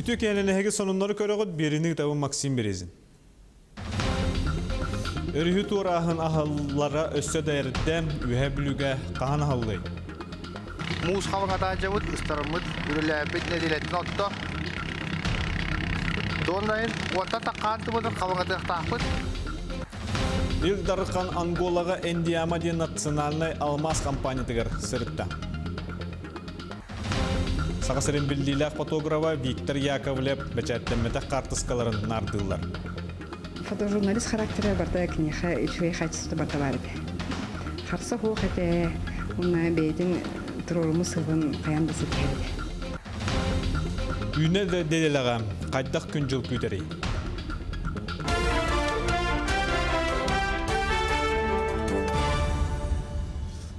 Үтүө киэһэнэн эһиги сонуннары көрөҕүт, биэриини ыытабын Максим Березин. Өрүһү туорааһын аһыллара өссө да эрдэ, Үөһээ Бүлүүгэ хаһан аһыллыай? Муус халыҥатааччыбыт, ыстарыммыт, үлэлээбит нэдиэлэттэн отто. Туоннайын уоттан таххаан тыбытын халыҥатыахтаахпыт. Ил Дархан Анголаҕа Эндиама диэн национальнай алмаас компаниятыгар сырытта. Саха сирин биллиилээх фотографа Виктор Яковлев бэчээттэммэтэх хаартыскаларын наардыыллар. Фотожурналист характера барда киниэхэ үчүгэй хаачыстыбата барда баар этэ. Харса суох этэ, уонна бэйэтин туруоруммут сылын хайаан да ситиһэр этэ. Үүнэ дэдэлэҕэ хайдах күн-дьыл күүтэрий?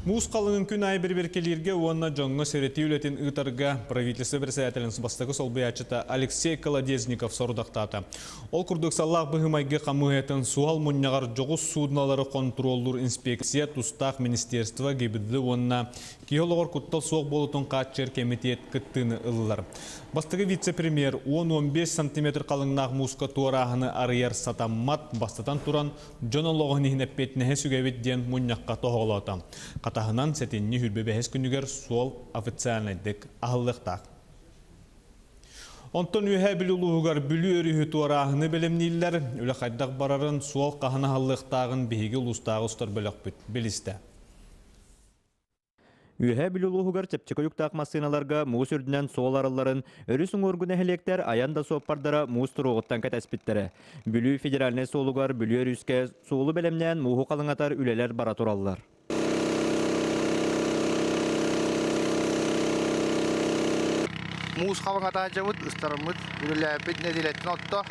Муус халыҥын күн аайы бэрэбиэркэлииргэ уонна дьоҥҥо сэрэтии үлэтин ыытарга правительство председателин бастакы солбуйааччыта Алексей Колодезников сорудахтаата. Ол курдук саллаах быһыы-майгы хамыыһыйатын суһал мунньаҕар дьоҕус суудуналары хонтуруоллуур инспекция, тустаах министерство, ГИБДД уонна киһи олоҕор куттал суох буолуутун хааччыйар кэмитиэт кыттыыны ыллылар. Бастакы вице-премьер 10-15 сантиметр халыҥнаах мууска туорааһыны арыйар сатаммат, бастатан туран, дьон олоҕун иһин эппиэтинэһи сүгэбит диэн мунньахха тоһоҕолоото. Хатаһынан сэтинньи хүрбэ бэһис күнүгэр суол официальнайдык аһыллыахтаах. Онтон Үөһээ Бүлүү улууһугар Бүлүү өрүһү туорааһыны бэлэмнииллэр. Үлэ хайдах барарын, суол хаһан аһыллыахтааҕын биһиги улуустааҕы устар бөлөхпүт билистэ. Үөһээ Бүлүү улууһугар чэпчэки уйуктаах массыыналарга муус үрдүнэн суол арылларын өрүс уҥуоргу нэһилиэктэр айан да суоппардара муус туруоҕуттан кэтэспиттэрэ. Бүлүү федеральнай суолугар Бүлүү өрүскэ суолу бэлэмнээн мууһу халыҥатар үлэлэр бара тураллар. Муус халыҥатааччыбыт, ыстарыммыт, үлэлээбит нэдиэлэттэн отто.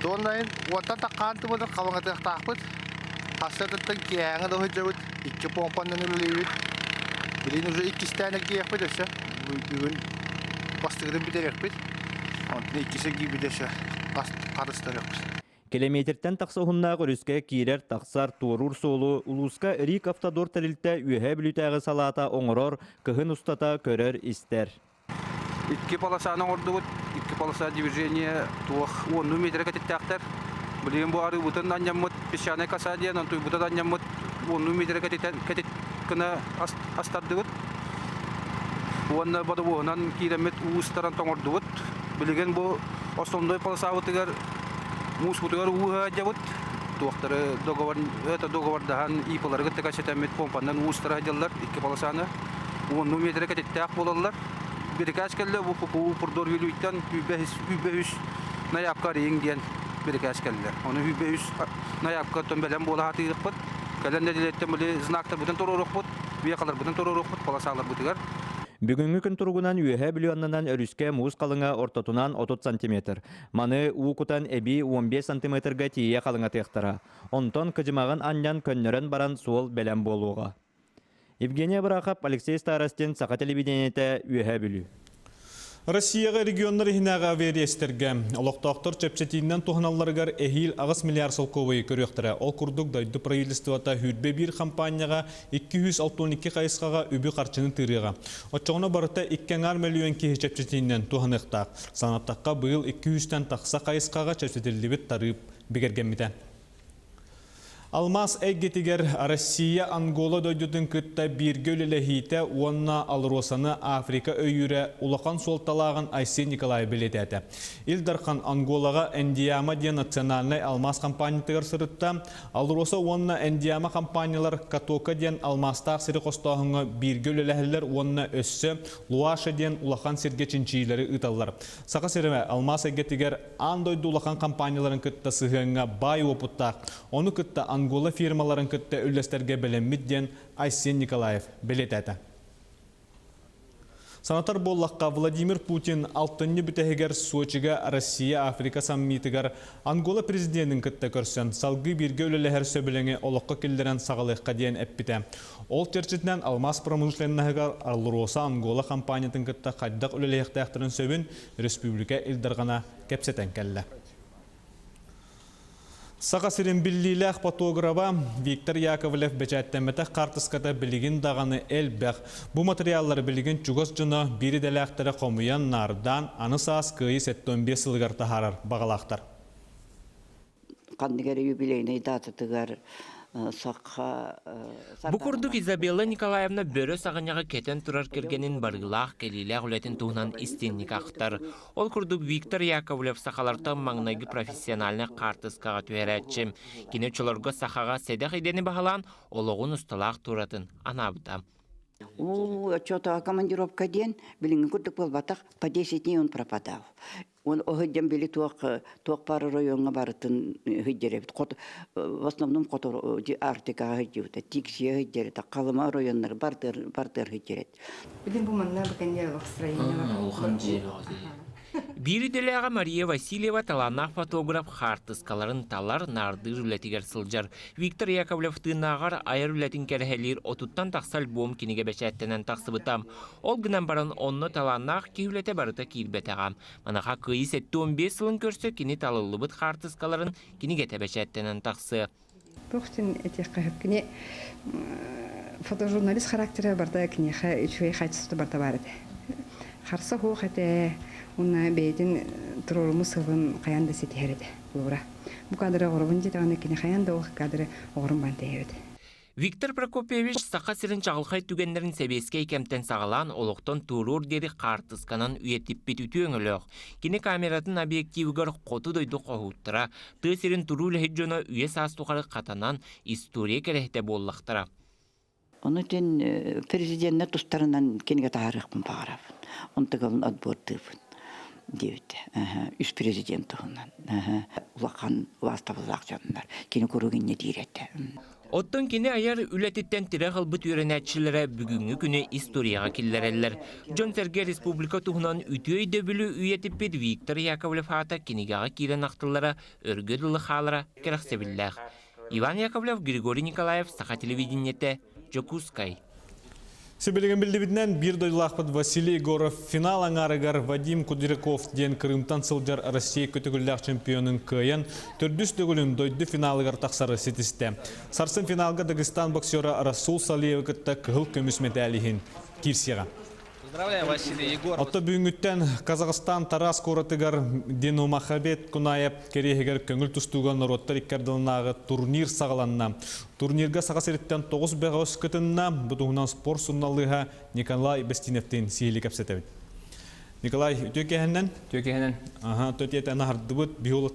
Туоннайын уоттан таххаан тыбытын халыҥатыахтаахпыт. Хассатыттан киэһээҥи да сылдьабыт, икки помпанан үлэлиибит. Билигин уже иккистээн эргийиэхпит өссө. Бүгүн бастыгытын бүтэриэхпит. Онтон иккис эргийбит өссө харыстарыахпыт. Километртэн тахса уһуннаах өрүскэ киирэр-тахсар, туоруур суолу улууска Рик Автодор тэрилтэ Үөһээ Бүлүүтээҕи салаата оҥорор, кыһын устата көрөр-истэр. Икки полосаны оҥордубут. Икки полоса движение туох уоннуу метрэ кэтиттээхтэр. Билигин бу арыыбытын анньаммыт песчаная коса диэн онтуйбутун анньаммыт уоннуу метрэ кэтит гына астардыбыт. Уонна бодобуоһунан киирэммит уу ыстаран тоҥордубут. Билигин бу основной полосабытыгар мууспутугар уу ыһаадьабыт. Туохтары договор, это договордаһан ИП-лары кытта кэпсэтэммит помпанан уу ыстара сылдьаллар икки полосаны. Уоннуу метрэ кэтиттээх буолаллар. Бирикээс кэллэ бу ППУ Пурдор Вилюйтан 103 найаапка арыйыҥ диэн бирикээс кэллэ. Ону 103 найаапка оттон бэлэм буола сатыырыппыт. Кэлэн нэдиэлэттэн били знактарбытын туруоруохпут, вехаларбытын туруоруохпут полосаларбытыгар. Бүгүҥҥү күн туругунан Үөһээ Бүлүү аннынан өрүскэ муус халыҥа ортотунан 30 сантиметр. Маны уу кутан эбии 15 сантиметрга тиийэ халыҥатыахтара. Онтон кыдьымаҕын анньан көннөрөн баран суол бэлэм буолуоҕа. Евгения Барахов, Алексей Старостин, Саха телевидениетэ, Үөһээ Бүлүү. Россияҕа регионнар иһинээҕи авиариэстэргэ олохтоохтор чэпчэтиинэн туһаналларыгар эһиил 8 миллиард солкуобайы көрүөхтэрэ. Ол курдук дойду правительствота 21 хампаанньаҕа 262 хайысхаҕа үбү-харчыны тыырыаҕа. Оччоҕуна барыта икки аҥаар мөлүйүөн киһи чэпчэтиинэн туһаныахтаах. Санаттахха, быйыл 200-тэн тахса хайысхаҕа чэпчэтиллибит тарыып бигэргэммитэ. Алмаас эйгэтигэр Россия Ангола дойдутун кытта бииргэ үлэлэһиитэ уонна АЛРОСАны Африка өйүүрэ улахан суолталааҕын Айсен Николаев бэлиэтээтэ. Ил Дархан Анголаҕа Эндиама диэн национальнай алмаас компаниятыгар сырытта. АЛРОСА уонна Эндиама компаниялар Катока диэн алмаастаах сири хостооһуҥҥа бииргэ үлэлэһэллэр уонна өссө Луаша диэн улахан сиргэ чинчийиилэри ыыталлар. Саха сирэ алмаас эйгэтигэр аан дойду улахан компанияларын кытта сыһыаҥҥа баай уопуттаах, ону кытта Ангола фирмаларын кытта үллэстэргэ бэлэммит диэн Айсен Николаев бэлиэтээтэ. Санатар буоллахха, Владимир Путин алтынньы бүтэһигэр Сочига Россия-Африка саммитыгар Ангола президенин кытта көрсөн, салгыы бииргэ үлэлэһэр сөбүлэҥи олоххо киллэрэн саҕалыахха диэн эппитэ. Ол чэрчитинэн алмаас промышленноһыгар АЛРОСА Ангола компаниятын кытта хайдах үлэлэһиэхтээхтэрин сөбүн республика Ил Дархана кэпсэтэн кэллэ. Саха сирин биллиилээх фотограба Виктор Яковлев бэчээттэммэтэх хаартыската билигин даҕаны элбэх. Бу материаллары билигин чугас дьоно биир идэлээхтэрэ хомуйан, наардаан, аны саас Кыайыы 75 сылыгар таһаарар баҕалаахтар. Ханнык эрэ юбилейнай дататыгар саха Бу курдук Изабелла Николаевна бөрө саҕынньаҕы кэтэн турар кэргэнин барыылаах кэлиилээх үлэтин туһунан истиҥник ахтар. Ол курдук Виктор Яковлев сахалартан маҥнайгы профессиональнай хаартыскаҕа түһэрээччи. Кини оччолорго сахаҕа сэдэх идэни баһылаан олоҕун усталаах туоратын анаабыта. У отчетоҕа командировка диэн билиҥҥи курдук буолбатах, по 10 дней он пропадал. Он оһыдьан били туох туох баар оройуоҥҥа барытын ыһыдьар эбит. В основном хоту Арктикаҕа ыһыдьыбыта, Тиксия ыһыдьар этэ, Халыма оройуоннары бардыр бардыр ыһыдьар эт. Билин бу манна баканья настроение Улахан дьиэ Биир идэлээҕэ Мария Васильева талааннаах фотограф хаартыскаларын талар, наардыыр үлэтигэр сылдьар. Виктор Яковлев тыыннааҕар айар үлэтин кэрэһэлиир отуттан тахса альбом кинигэ бэчээттэнэн тахсыбыта. Ол гынан баран онно талааннаах киһи үлэтэ барыта киирбэтэҕэ. Маныаха Кыайыы 75 сылын көрсө кини талыллыбыт хаартыскаларын кинигэтэ бэчээттэнэн тахсыа. Туох диэн этиэххэ сөп кини фотожурналист характера барыта киниэхэ үчүгэй хаачыстыбата барыта баар этэ. Харса суох этэ уонна бэйэтин туруоруммут сылын хайаан да ситиһэр этэ Лура. Бу кадры оҕоробун диэтэҕинэ кини хайаан да ол кадры оҕорун баан тэйэбит. Виктор Прокопьевич Саха сирин чаҕылхай түгэннэрин сэбиэскэй кэмтэн саҕалаан олохтон туоруур диэри хаартысканан үйэтиппит үтүө өҥөлөөх. Кини камератын объективыгар хоту дойду хоһууттара, тыа сирин туруу үлэһит дьоно үйэ-саас тухары хатанан история кэрэһитэ буоллахтара. Ону тин президеннэр тустарынан кинигэ таһаарыахпын баҕарабын. Онтугабын отбордуубун диэбит. Үс президент туһунан. Улахан убаастабыллаах дьоннор. Кини куруук инньэ диир этэ. Оттон кини айар үлэтиттэн тирэх ылбыт үөрэнээччилэрэ бүгүҥҥү күнү историяҕа киллэрэллэр. Дьон-сэргэ республика туһунан үтүө өйдөбүлү үйэтиппит Виктор Яковлев аата кинигэҕэ киирэн ахтыллара өргө дылы хаалара кэрэхсэбиллээх. Иван Яковлев, Григорий Николаев, Саха телевидениетэ, Дьокуускай. Сибилигин биллибитинэн биир дойдулаахпыт Василий Егоров финал аҥаарыгар Вадим Кудряков диэн Крымтан сылдьар Россия көтүгүллээх чемпионун кыайан, төрдүс төгүлүн дойду финалыгар тахсары ситистэ. Сарсын финалга Дагестан боксера Расул Салиевы кытта кыһыл көмүс мэтээл иһин киирсиэҕэ. Поздравляем, Василий Егоров. Отто бүгүҥҥүттэн Казахстан Тарас куоратыгар Диномахабет Кунаев кэриэһигэр көҥүл тустууга норуоттар икки ардыларынааҕы турнир саҕаланна. Турнирга Саха сириттэн 9 бөҕөс кытынна. Бу туһунан спорт суруналыыһа Николай Бестиневтин сиһилии кэпсэтэбит. Николай, үтүө киэһэннэн. Үтүө киэһэнэн. Аха, төтиэтэ аһардыбыт, биһи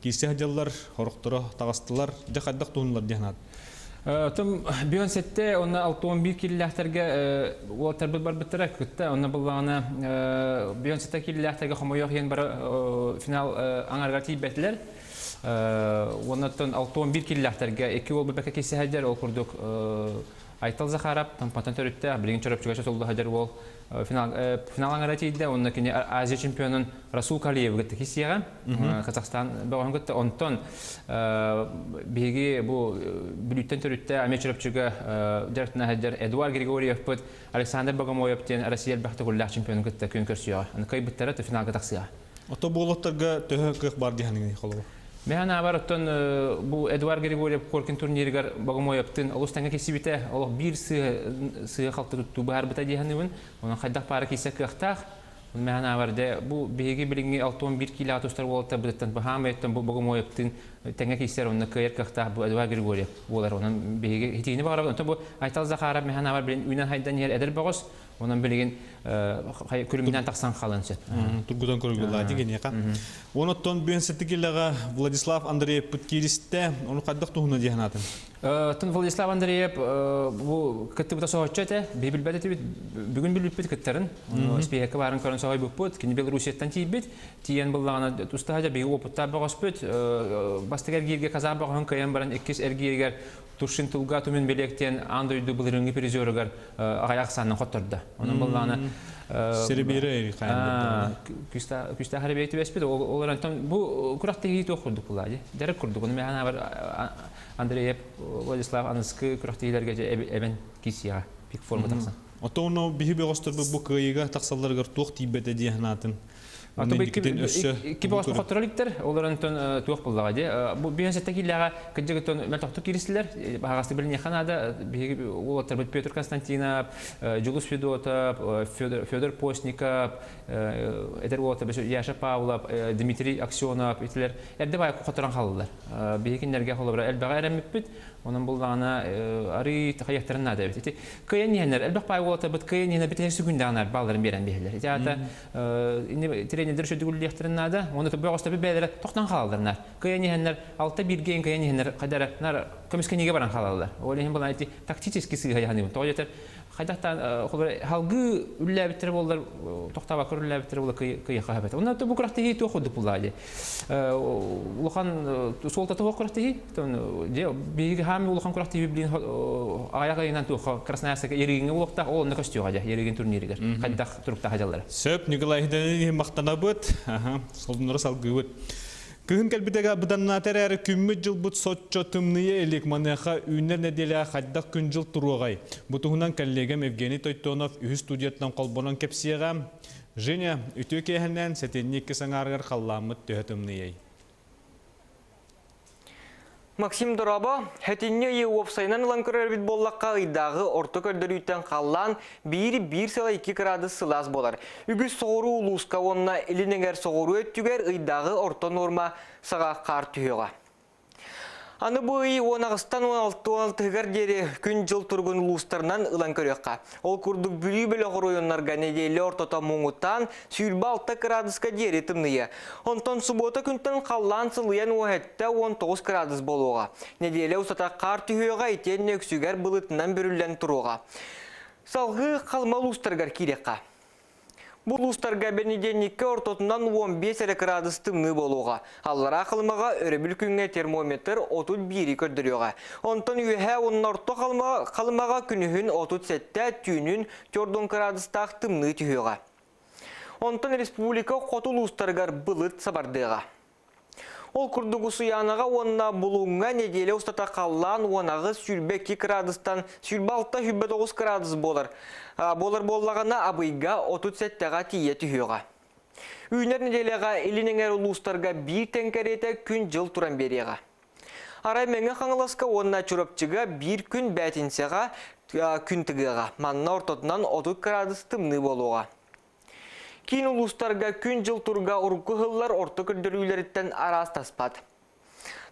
киирсэ сылдьаллар, хорохторо таҕыстылар. Дьэ хайдах туһуннулар диэн аат. Тым бион сетте, онна 61 киллээхтэргэ уолаттарбыт барбыттара кытта, онно буллаҕына бион сетте киллээхтэргэ хомойуох иһин бары финал аҥарыгар тиийбэтилэр. Оннуттан 61 киллээхтэргэ икки уол бэкэ киирсэһэллэр, ол курдук Айтал Захаров Томпотон төрүттээх, билигин Чөрөпчүгэ сотулла сылдьар уол финал финал аҥара тиийдэ, онно кини Азия чемпионун Расул Калиевы кытта киирсиэҕэ. Казахстан бөҕөһүн кытта. Онтон биһиги бу Бүлүүттэн төрүттээх эмиэ Чурапчыга дьарыктана сылдьар Эдуард Григорьевпыт Александр Богомоев диэн Россия элбэх төгүллээх чемпионун кытта күөн көрсүөҕэ. Аны кыайбыттара то финалга тахсыаҕа. Ото буолуоттарга төһө кыах бар диһаныгын холобур? Мен аабар оттон бу Эдуард Григорьев Коркин турнирыгар Богомоевтын олус тэҥҥэ киирсибитэ, олох биир сыыһа халты туттуу быһаарбыта диэханыыбын. Онон хайдах паара киирсэ кыахтаах. Мэһэн аабар дьэ бу биһиги билиҥҥи 61 киилэҕэ тустар уолаттарбытыттан баһаамайыттан бу Богомоевтыын тэҥҥэ киирсэр онно кыайар кыахтаах бу Эдуард Григорьев буолар. Онон биһиги итиини баҕарабыт. Онтон бу Айтал Захаров мэһэн аабар билин үүнэн хайдан иһэр эдэр бөҕөс. Онон билигин күлүмүнэн тахсан хаалан сөп. Тургутан көрүллүлаати киниэхэ. Онуттан бүөн сэтигилэҕэ Владислав Андреевпыт кииристэ. Ону хайдах туһуна дии санаатын? Тун Владислав Андреев бу кыттыбыта соһуччу этэ. Биһи билбэт этибит. Бүгүн билбиппит кыттарын. Спиһэккэ баарын көрөн соһуйбуппут. Кини Белоруссияттан тиийбит. Тиийэн буллаҕына тустаһа биһиги уопуттаах бөҕөспүт. Бастакы эргииргэ казах бөҕөһүн кыайан баран иккис эргииригэр Туршин Тулга Тумин Белектен аан дойду былырыыҥҥы призерыгар аҕыйах ахсаанынан хоттордо. Онон буллаҕына Серебире күстээх эребиэ түбэспит. Ол эрэн бу күрэхтэһии туох курдук булаа дьарык курдук. Ону миэхэ Андреев Владислав аныскы күрэхтэһиилэргэ эбэн киирсиэҕэ пик форма тахсан. Оттон биһи бөҕөстөрбүт бу кыайыыга тахсалларыгар туох тиийбэтэ дии санаатын? Инникитин өссө Икки боҕус хотторо иликтэр, олор онтон туох буллаҕа дии. Бу 57 киилэҕэ кырдьыгыттан мөлтөхтүк кииристилэр. Баһаҕасты билиниэххэ наада. Биһиги уолаттарбыт Петр Константинов, Дьулус Федотов, Федор Постников, эдэр уолаттар Яша Павлов, Дмитрий Аксенов итилэр эрдэ баай хотторон хааллылар. Биһиги кинилэргэ холобура элбэҕи эрэммиппит. Онон буллаҕына арыы хайыахтарын наада эбит. Ити кыайан иһэннэр, элбэх баай уолаттарбыт кыайан иһэннэр битэ сүгүндэҕинэр баалларын биэрэн биһэллэр. Ити аата тренердэр үчүгүллүөхтэрин наада. Уонна бөҕөстөрбүт бэйэлэрэ тохтон хаалаллар. Кыайан иһэннэр алта бииргэ кыайан иһэннэр хайдара нар көмүскэниигэ баран хаалаллар. Ол иһин булан ити тактически сыыһа яһаныыбын. Тоҕо диэтэр хайдахтаан халгыы үллээбиттэрэ буоллар тохтообокко үллээбиттэрэ буолла кыйахха хэбэт. Онно бу күрэхтэһии туох курдук буллаа дии. Улахан суолтата суох күрэхтэһии. Биһиги хаамыы улахан күрэхтэһии билин аҕыйах ыйынан туохха Красноярскайга Ерыгиҥҥэ буолуохтаах, ол онно көстүөҕэ дьэ Ерыгин турнирыгар. Хайдах туруктаах дьаллара. Сөп, Николай иһин махтанабыт. Солуннары салгыыбыт. Кыһын кэлбитэгэ быданнаата эрээри күммүт-дьылбыт соччо тымныйа илик. Маныаха үүнэр нэдиэлэҕэ хайдах күн-дьыл туруоҕай? Бу туһунан коллегам Евгений Тойтонов үһүс студияттан холбонон кэпсиэҕэ. Женя, үтүө киэһэнэн сэтинньи иккис аҥаарыгар халлааммыт төһө тымныйай? Максим дорообо, сэтинньи ыйы уопсайынан ылан көрөр эбит буоллахха, ыйдааҕы орто көрдөрүүттэн халлаан биир-биир сыла 2 кыраадыс сылаас буолар. Үгүс соҕуруу улууска уонна илин эҥэр соҕуруу өттүгэр ыйдааҕы орто нуорма саҕа хаар түһүөҕэ. Аны бу ый 18-тан 16-алтыгар диэри күн-дьыл туругун улуустарынан ылан көрүөххэ. Ол курдук Бүлүү бөлөх оройуоннарга нэдиэлэ ортото муҥутаан 26 кыраадыска диэри тымныйа. Онтон субуота күнтэн халлаан сылыйан уоһэтте 19 кыраадыс буолуоҕа. Нэдиэлэ устата хаар түһүөҕэ итиэннэ үксүгэр былытынан бүрүллэн туруоҕа. Салгыы Халыма улуустарыгар киириэххэ. Бу улуустарга бэнидиэнньиккэ ортотунан 15 эрэ кыраадыс тымныы буолуоҕа. Аллараа Халымаҕа өрөбүл күҥҥэ термометр 31-и көрдөрүөҕэ. Онтон үөһээ уонна орто Халымаҕа күнүһүн 37, түүнүн 40 кыраадыстаах тымныы түһүөҕэ. Онтон республика хоту улуустарыгар былыт сабардыаҕа. Ол курдук Усуйаанаҕа уонна Булуҥҥа нэдиэлэ устата халлаан 18-22 кыраадыстан 26-29 кыраадыс буолар. Буолар буоллаҕына, Абыйга 37-ҕэ тиийэ түһүөҕэ. Үүнэр нэдиэлэҕэ Илин эҥэр улуустарга биир тэҥ кэриэтэ күн-дьыл туран биэриэҕэ. Арай Мэҥэ Хаҥаласка уонна Чурапчыга биир күн бээтинсэҕэ күн тыгыаҕа. Манна ортотунан 30 кыраадыс тымныы буолуоҕа. Киин улуустарга күн-дьыл турга урукку ыһыллар орто көрдөрүүлэриттэн араастаспат.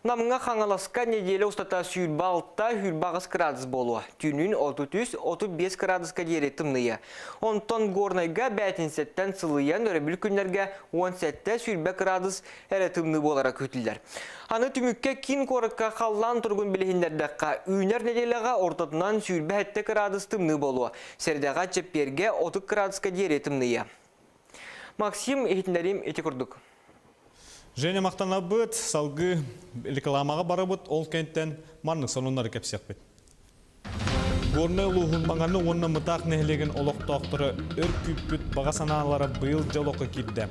Намҥа Хаҥаласка нэдиэлэ устата 26-28 кыраадыс буолуо. Түүнүн 33-35 кыраадыска диэри тымныйыа. Онтон Горнайга бээтинсэттэн сылыйан өрөбүл күннэргэ 17-20 кыраадыс эрэ тымныы буолара күүтүллэр. Аны түмүккэ киин куоракка халлаан туругун билиһиннэрдэххэ, үүнэр нэдиэлэҕэ ортотунан 27 кыраадыс тымныы буолуо. Сэрдэҕэ чэппиэргэ 30 кыраадыска диэри тымныйыа. Максим, иһитиннэриим ити курдук. Женя махтанабыт, салгыы рекламаҕа барабыт, ол кэнтэн маннык сонуннары кэпсиэхпит. Горнай улууһун Маҥаны уонна Мытаах нэһилиэгин олохтоохторо өр күүппүт баҕа санаалара быйыл дьолокко киирдэ.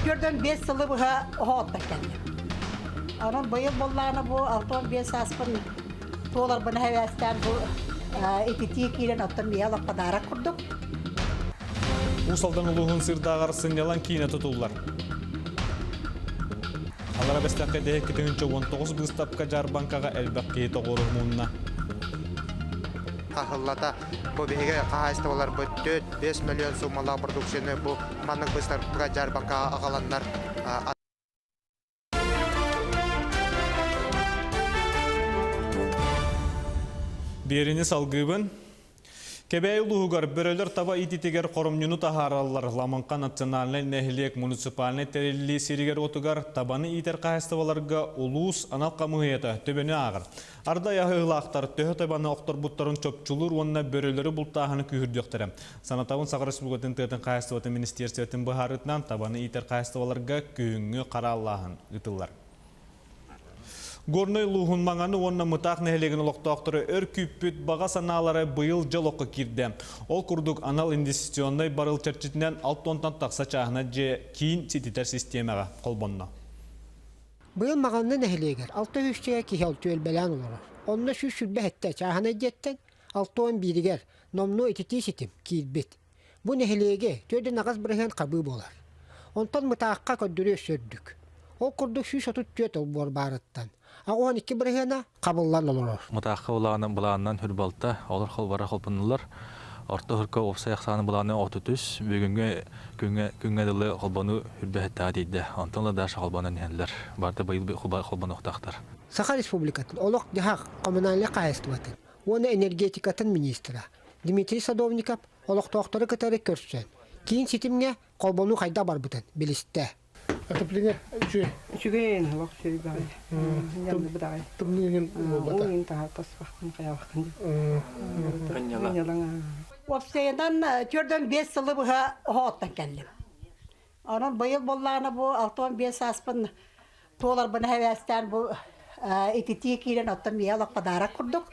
45 сылы быһа оһоҕоттон кэллим. Онон быйыл буоллаҕына бу 65 сааспын туоларбын эһэбээстээн бу ититии киирэн оттон миэхэ олох подарок курдук. Уус Алдан улууһун Сырдааҕар сынньалаҥ киинэ тутуллар. Аллара Бэстэххэ 2019 быыстапка дьаарбаҥкаҕа элбэх киһи тоҕуоруһумунна. Хаһыллата бу биһиги хаһаайыстыбаларбыт 4-5 миллион суумалаах продукцияны бу маннык быыстапка дьаарбаҥкаҕа аҕаланнар Биэрини салгыыбын. Кэбээйи улууһугар бөрөлөр таба иитиитигэр хоромньуну таһаараллар. Ламаҥха национальнай нэһилиэк муниципальнай тэриллии сиригэр-уотугар табаны иитэр хаһаайыстыбаларга улуус анал хамыыһыйата төбөнү ааҕар. Ардай аһыылаахтар төһө табаны охторбуттарын чопчулуур уонна бөрөлөрү бултааһыны күүһүрдүөхтэрэ. Санатабын Саха Республикатын тыатын хаһаайыстыбатын министиэристибэтин быһаарыытынан табаны иитэр хаһаайыстыбаларга күһүҥҥү харааллааһын ыытыллар. Горнай улууһун Маҥаны уонна Мытаах нэһилиэгин олохтоохторо өр күүппүт баҕа санаалара быйыл дьол окко киирдэ. Ол курдук анал инвестиционнай барыл чэрчитинэн 6 тахса чааһына дьиэ киин сититэр систиэмэҕэ холбонно. Быйыл Маҕанны нэһилиэгэр 600 киһи түөлбэлээн олорор. Онно 127 чааһынай дьиэттэн 61-игэр номнуо ититии ситим киирбит. Бу нэһилиэги 48% хабыы буолар. Онтон Мытаахха көрдөрүү өссө үрдүк. Ол курдук 134 олбуор баарыттан, 82 бырыһыана хабыллан олорор. Мытаахха былаанынан былаанынан хүрбалта, олор холбара холбонулар. Орто хырка уопсай ахсааны былааны 33, бүгүҥҥү күҥҥэ күҥҥэ дылы холбону хүрбэһэттээҕэ тиийдэ. Онтон ыла Даша холбонон иһэллэр. Барыта быйыл холбонуохтаахтар. Саха Республикатын олох-дьаһах коммунальнай хаһаайыстыбатын уонна энергетикатын министра Дмитрий Садовников олохтоохтору кытары көрсөн, киин ситимҥэ холбонуу хайдах барбытын билистэ. Отопление үчүгэй. Үчүгэй, олох үчүгэй баҕайы. Ньаллыбыт аҕай. Тымныыгын буолбата. Уугун таһа тасбахтын хайабахтын. Ньалаҥ. Уопсайынан 45 сылы быһа оһоҕоттон кэллим. Онон быйыл буоллаҕына бу 65 сааспын туоларбын эһэбээстээн бу ититии киирэн оттон миэхэ олох подарок курдук.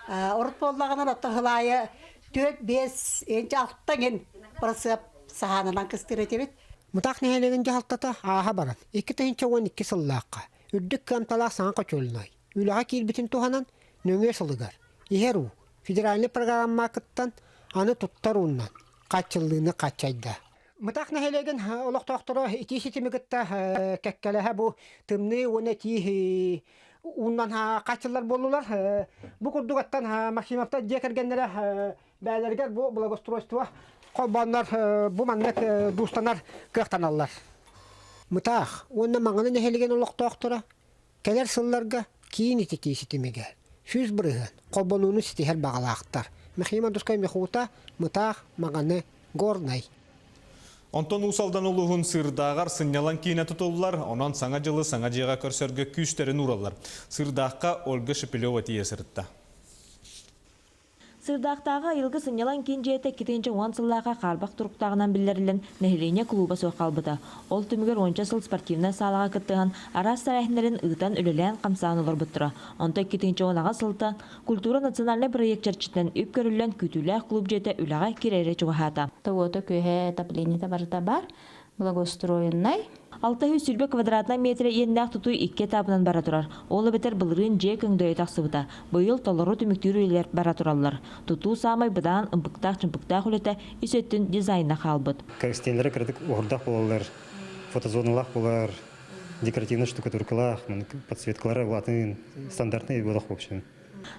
Урут буоллаҕына оттон сыл аайы 4-5 инчэ 6 иҥин бырысыап саһаанынан кыстыыр этибит. Мытаах нэһилиэгин дьаһалтата ааһа баран, 2012 сыллаахха үрдүк кыамталаах саҥа хочуолунай үлэҕэ киирбитин туһанан нөҥүө сылыгар иһэр уу федеральнай программа кыттан аны туттар ууннан хааччыллыыны хааччайда. Мытаах нэһилиэгин олохтоохторо итии ситими кытта кэккэлэһэ бу тымныы уонна итии ууннан хааччыллар буоллулар. Бу курдук аттан Максимовтар дьиэ кэргэннэрэ бээлэригэр бу благоустройство холбооннор бу маннык дуустанар кыахтаналлар. Мытаах уонна Маҥаны нэһилиэгин олохтоохторо кэлэр сылларга киин ититии ситимигэр 100% холбонууну ситиһэр баҕалаахтар. Михаил Мандускай Михута, Мытаах, Маҥаны, Горнай. Онтон Уус Алдан улууһун Сыырдааҕар сынньалаҥ киинэ тутуллар, онон Саҥа дьылы саҥа дьиэҕэ көрсөргө күүстэрин уураллар. Сыырдаахха Ольга Шепелева тиийэ сырытта. Сыырдаахтааҕы айылгы сынньалаҥ киин дьиэтэ 2010 сыллаахха хаарбах туруктааҕынан биллэриллэн, нэһилиэнньэ клуба суох хаалбыта. Ол түмүгэр уонча сыл спортивнай саалаҕа кыттыһан, араас тэрээһиннэрин ыытан, үлэлээн-хамсаан олорбуттара. Онтон 2018 сылтан Культура национальнай проект чэрчитинэн үп көрүллэн, күүтүүлээх клуб дьиэтэ үлэҕэ киирэрэ чугаһаата. Уота-күөһэ, отоплениета барыта бар. Благоустроеннай. 620 квадратнай метрэ иэннээх тутуу икки этабынан бара турар. Ол эбэтэр былырыын дьиэ көҥдөйө тахсыбыта. Быйыл толору түмүктүүр үлэлэр бара тураллар. Тутуу саамай быдаан ымпыктаах-чымпыктаах үлэтэ ис өттүн дизайна хаалбыт. Стенлэрэ кыратык уһурдах буолаллар, фотозоналаах буолар, декоративный штукатуркалаах, подсветкалара атын стандартный буолах в общем.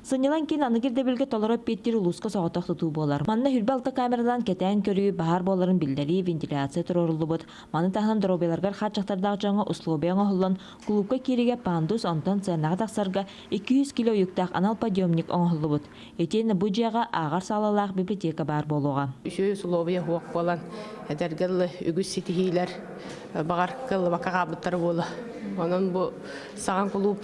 Сынньалаҥ киин аныгы ирдэбилгэ толору эппиэттиир улууска соҕотох тутуу буолар. Манна 26 камеранан кэтээн көрүү, баһаар буоларын биллэрии, вентиляция туруоруллубут. Маны таһынан доруобуйаларыгар хааччахтардаах дьоҥҥо услуобуйа оҥоһуллан, кулуупка киириигэ пандус, онтон сыанаҕа тахсарга 200 кило уйуктаах анал подъемник оҥоһуллубут. Итиэннэ бу дьиэҕэ ааҕар саалалаах библиотека баар буолуоҕа. Үчүгэй усулуобуйа суох буолан, эдэргэ дылы үгүс ситиһиилэр баҕар кыаллыбакка хаалбыттара буолуо. Онон бу саҥа кулууп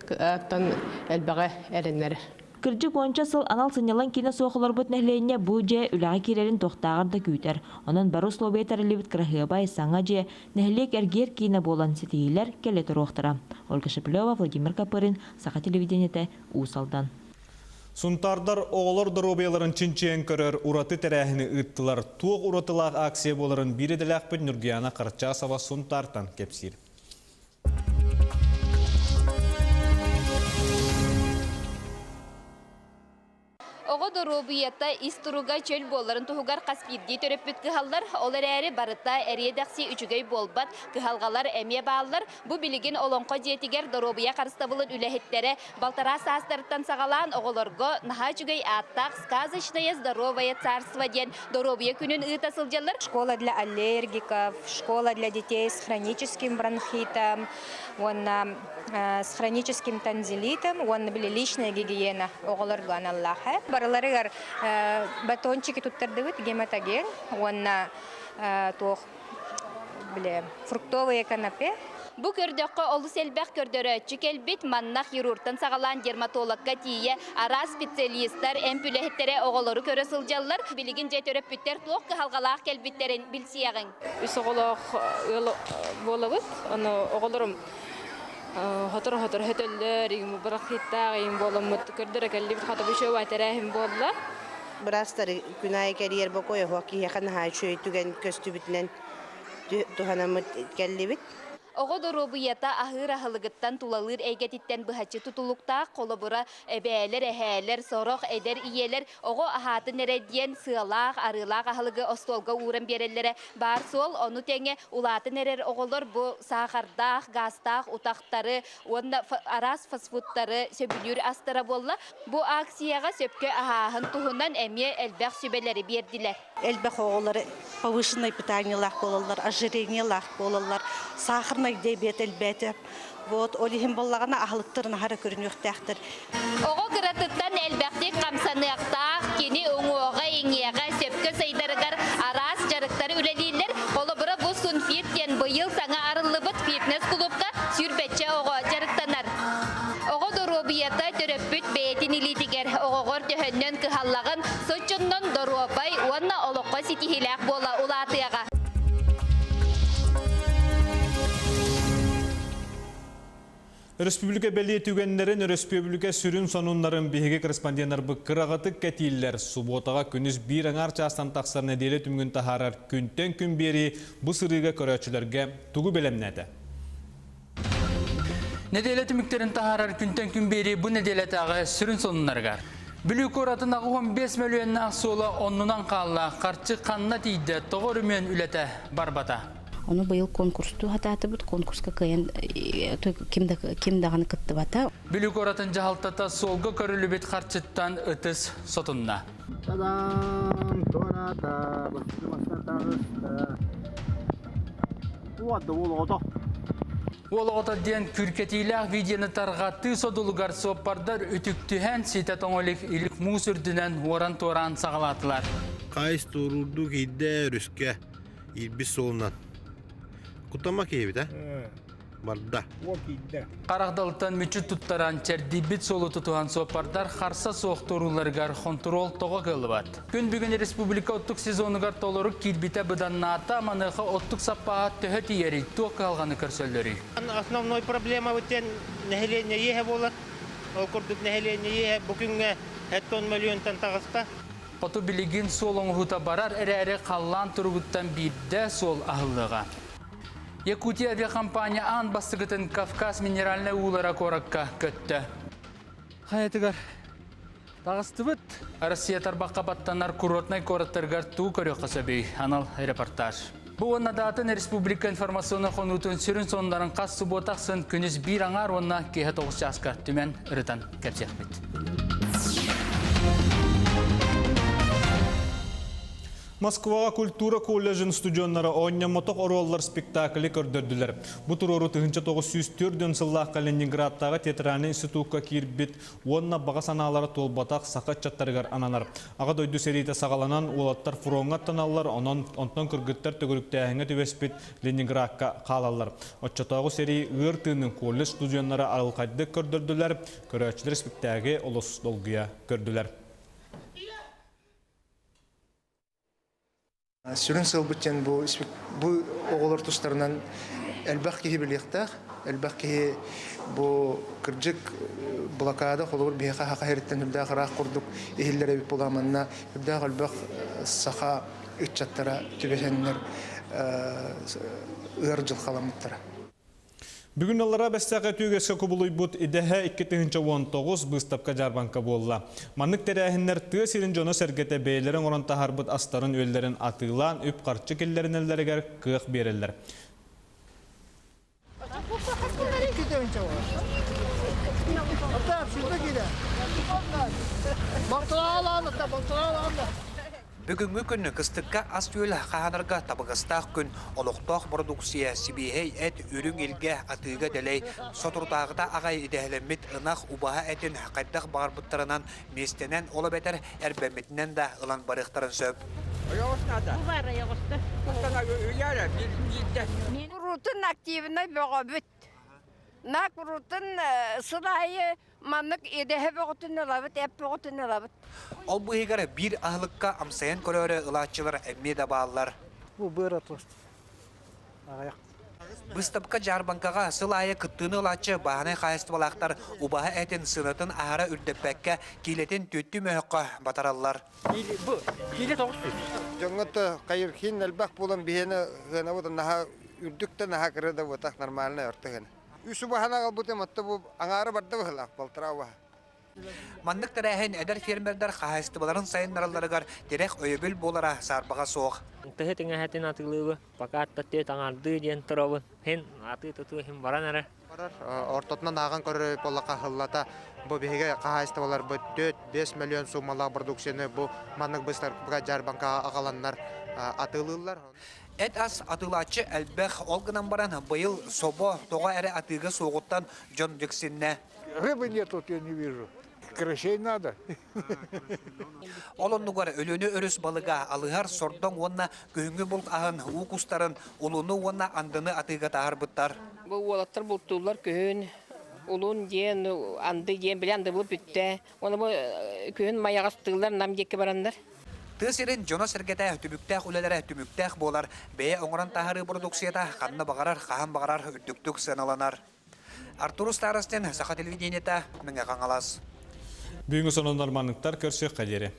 Оттон элбэҕи эрэннэрэр. Кырдьык уонча сыл анал сынньалаҥ киинэ суох олорбут нэһилиэнньэ бу дьиэ үлэҕэ киирэрин туохтааҕар да күүтэр. Онон бары услуобуйа тэриллибит кыраһыабай саҥа дьиэ нэһилиэк эргиэр киинэ буолан ситиһиилэр кэлэ туруохтара. Ольга Шепелева, Владимир Копырин, Саха телевидениетэ, Уус Алдан. Сунтаардар оҕолор доруобуйаларын чинчийэн көрөр ураты тэрээһини ыыттылар. Туох уратылаах акция буоларын биир идэлээхпит Ньургуйаана Харчасова Сунтаартан кэпсиир. Оҕо доруобуйата ис туруга чөл буоларын туһугар хас биирдии төрөппүт кыһаллар. Ол эрээри барыта эриэ-дэхси үчүгэй буолбат, кыһалҕалар эмиэ бааллар. Бу билигин Олоҥхо дьиэтигэр доруобуйа харыстабылын үлэһиттэрэ балтараа саастарыттан саҕалаан оҕолорго наһаа үчүгэй ааттаах «Сказочное здоровое царство» диэн доруобуйа күнүн ыыта сылдьаллар. Школа для аллергиков, школа для детей с хроническим бронхитом, уонна с хроническим тонзиллитом, уонна били личная гигиена оҕолорго аналлаах. Барыларыгар батончики туттардыбыт гематоген уонна туох били фруктовые канапе. Бу көрдөххө олус элбэх көрдөрөөччү кэлбит, манна хирургтан саҕалаан дерматологка тиийэ араас специалистар, эмп үлэһиттэрэ оҕолору көрө сылдьаллар. Билигин дьэ төрөппүттэр туох кыһалҕалаах кэлбиттэрин билсиэҕиҥ. Үс оҕолоох ыал буолабыт. Ону оҕолорум сотору-сотору хөтөллөр, игин бырахыттаах игин буоламмыт көрдөрө кэллибит хата бу үчүгэй тэрээһин буолла. Быраастар күн аайы кэрийэр бокуой оһох киһиэхэ наһаа үчүгэй түгэн көстүбүтүнэн туһанаммыт кэллибит. Оҕо доруобуйата аһыыр аһылыгыттан тулалыыр эйгэтиттэн быһаччы тутулуктаах, холобура, эбээлэр, эһээлэр, сорох эдэр ийэлэр оҕо аһаатын эрэ диэн сыалаах, арыылаах аһылыгы остуолга ууран биэрэллэрэ баар суол. Ону тэҥэ улаатан эрэр оҕолор бу саахардаах, гаастаах утахтары уонна араас фастфудтары сөбүлүүр астара буолла. Бу акцияҕа сөпкө аһааһын туһунан эмиэ элбэх сүбэлэри биэрдилэр. Элбэх оҕолор повышенное питаниелаах буолаллар, ожирениелаах буолаллар, сахарный диабет элбээтэ. Вот, ол иһин буоллаҕына аһылыктарын аһара көрүнүөхтээхтэр. Оҕо кыратыттан элбэхтик хамсаныахтаах, кини уҥуоҕа-иҥиэҕэ сөпкө сайдарыгар араас дьарыктар үлэлииллэр. Холобура, бу Сунфит диэн быйыл саҥа арыллыбыт фитнес-кулуупка сүүрбэччэ оҕо дьарыктанар. Оҕо доруобуйата төрөппүт бэйэтин илиитигэр оҕоҕор төһөннөн кыһаллаҕын, соччоннон доруобай уонна олоххо ситиһиилээх буола улаатыаҕа. Өрөспүүбүлүкэ бэлиэ түгэннэрин, өрөспүүбүлүкэ сүрүн сонуннарын биһиги корреспонденнарбыт кыраҕытык кэтииллэр. Субуотаҕа күнүс биир аҥаар чаастан тахсар нэдиэлэ түмүгүн таһаарар күнтэн күн биэрии бу сырыыга көрөөччүлэргэ тугу бэлэмнээтэ? Нэдиэлэ түмүктэрин таһаарар күнтэн күн биэрии бу нэдиэлэтээҕи сүрүн сонуннарыгар. Бүлүү куоратын 85 мөлүйүөннээх суола оннунан хаалла, харчы ханна тиийдэ, тоҕо өрөмүөн үлэтэ барбата. Ону быйыл конкурстуу хатаатыбыт, конкурска кыайан ким да ким даҕаны кыттыбата. Бүлүү куоратын дьаһалтата суолга көрүлүбүт харчыттан ытыс сотунна. Та-дам! Туораата, бастакы бастан таҕыста. Уот да уол оҕото. Уол оҕото диэн күркэтиилээх видеоны тарҕатыы содулугар суоппардар үтүктүһэн ситэ тоҥо илик илик муус үрдүнэн уоран-туораан саҕалаатылар. Хайс туоруурдуу киирдэ өрүскэ иирбит суолунан. Куттамма киһибит, э? Барда. Харах далыттан мүччү туттаран, чэрдийбит суолу тутуһан суоппардар харса суох турууларыгар хонтуруол тоҕо кыаллыбат. Күн бүгүн республика оттук сезонугар толору киирбитэ быданнаата, маныаха оттук саппааһа төһө тиийэрий, туох кыһалҕаны көрсөллөрүй? Основной проблема диэн нэһилиэнньэ иэһэ буолар. Ол курдук нэһилиэнньэ иэһэ бу күҥҥэ 70 мөлүйүөнтэн таҕыста. Хоту билигин суол оҥоһуута барар эрээри халлаан туругуттан биирдэ суол аһыллыаҕа. Якутия авиакомпания аан бастакытын Кавказ минеральнай уулара куоракка көттө. Хайатыгар таҕыстыбыт. Россия тарбахха баттанар курортнай куораттарыгар туу көрүөххэ сөбүй? Анал репортаж. Бу уонна даатын республика информационнай хонуутун сүрүн сонуннарын хас субуота ахсын күнүс биир аҥаар уонна киэһэ тоҕус чааска түмэн ырытан кэпсиэхпит. Москваҕа культура колледжын студеннара оонньоммотох оруоллар спектаклы көрдөрдүлэр. Бу туруору 1904 сыллаахха Ленинградтааҕы театральнай институкка киирбит уонна баҕа санаалара туолбатах саха ыччаттарыгар ананар. Аҕа дойду сэриитэ саҕаланан уолаттар фроҥҥа аттаналлар, онон онтон кыргыттар төгүрүктээһиҥҥэ түбэспит Ленинградка хаалаллар. Оччотооҕу сэрии ыар тыынын колледж студеннара арылхайдык көрдөрдүлэр, көрөөччүлэр спектаклы олус долгуйа көрдүлэр. Сүрүн сыалбыт диэн бу бу оҕолор тустарынан элбэх киһи билиэхтээх, элбэх киһи бу кырдьык блокада холобур биһиэхэ саха сириттэн үрдээх ыраах курдук иһиллэр эбит буолаа манна үрдээх элбэх саха ыччаттара түбэһэннэр ыар дьылҕаламмыттара. Бүгүн аллара бэстээх өтүүгэскэ кубулуйбут идэһэ 2019 быыстапка-дьаарбаҥка буолла. Маннык тэрээһиннэр тыа сирин дьоно-сэргэтэ бэйэлэрин оҥорон таһаарбыт астарын-үөллэрин атыылаан үп-харчы киллэринэллэригэр кыах биэрэллэр. Бүгүҥҥү күн кыстыкка ас-үөл хаһаанарга табыгастаах күн, олохтоох бородууксуйа, сибиэһэй эт, үрүҥ илгэ, атыыга дэлэй, соторутааҕыта аҕай идэһэлэммит ынах, убаһа этин хайдах баҕарбыттарынан миэстэнэн, ол эбэтэр эрбэммитинэн да ылан барыахтарын сөп. Курутун активнай бөҕөбүт. На курутун сыл аайы Маннык идэһэ бөҕөтүн ылабыт, эп бөҕөтүн ылабыт. Ол быыһыгар биир аһылыкка амсайан көрөөрү ылааччылар эмиэ да бааллар. Бу быара тост. Аҕыйах. Быыстапка дьаарбаҥкаҕа сыл аайы кыттыыны ылааччы бааһынай хаһаайыстыбалаахтар убаһа этин сыанатын аһара үрдэппэккэ, киилэтин түөттүү мөһөххө батараллар. Бу киилэ 900. Дьоҥҥо хайырхин элбэх буолан биһиэнэ сыанабыт наһаа Үрдүк да наһаа кыра да буотах нормальный орто гына. Үс убаһаны аҕалбытым, отто бу аҥаара барда быһылаах, полтора убаһа. Маннык тэрээһин эдэр фермердэр хаһаайыстыбаларын сайыннаралларыгар тирэх өйөбүл буолара саарбаҕа суох. Тыһы тиҥэһэтин атыылыыбы, пока аттаттыы таҥардыы диэн туробун. Хин атыы-тутуу иһин баран эрэ. Барар ортотунан ааҕан көрөр буоллахха сыллата бу биһиги хаһаайыстыбаларбыт 4-5 миллион суумалаах продукцияны бу маннык быыстапка дьаарбаҥкаҕа аҕаланнар атыылыыллар. Эт ас атыылааччы элбэх, ол гынан баран быйыл собо тоҕо эрэ атыыга суоҕуттан дьон дьиксиннэ. Рыбы нет, вот я не вижу. Карасей надо. Ол оннугар Өлүөнэ өрүс балыга алыһар сордоҥ уонна күһүҥҥү булт аһын, уу кустарын, улуну уонна андыны атыыга таһаарбыттар. Бу уолаттар бултууллар күһүн улун диэн, анды диэн, били анды булт бүттэ. Оны бу күһүн майаҕастыыллар нам диэки бараннар. Тыа сирин дьоно-сэргэтэ түбүктээх үлэлэрэ түмүктээх буолар, бэйэ оҥорон таһаарыы продукцията ханна баҕарар, хаһан баҕарар үрдүктүк сыаналанар. Артур Старостин, Саха телевидениета, Мэҥэ Хаҥалас. Бүгүҥҥү сонуннар манныктар көрсүөххэ диэри.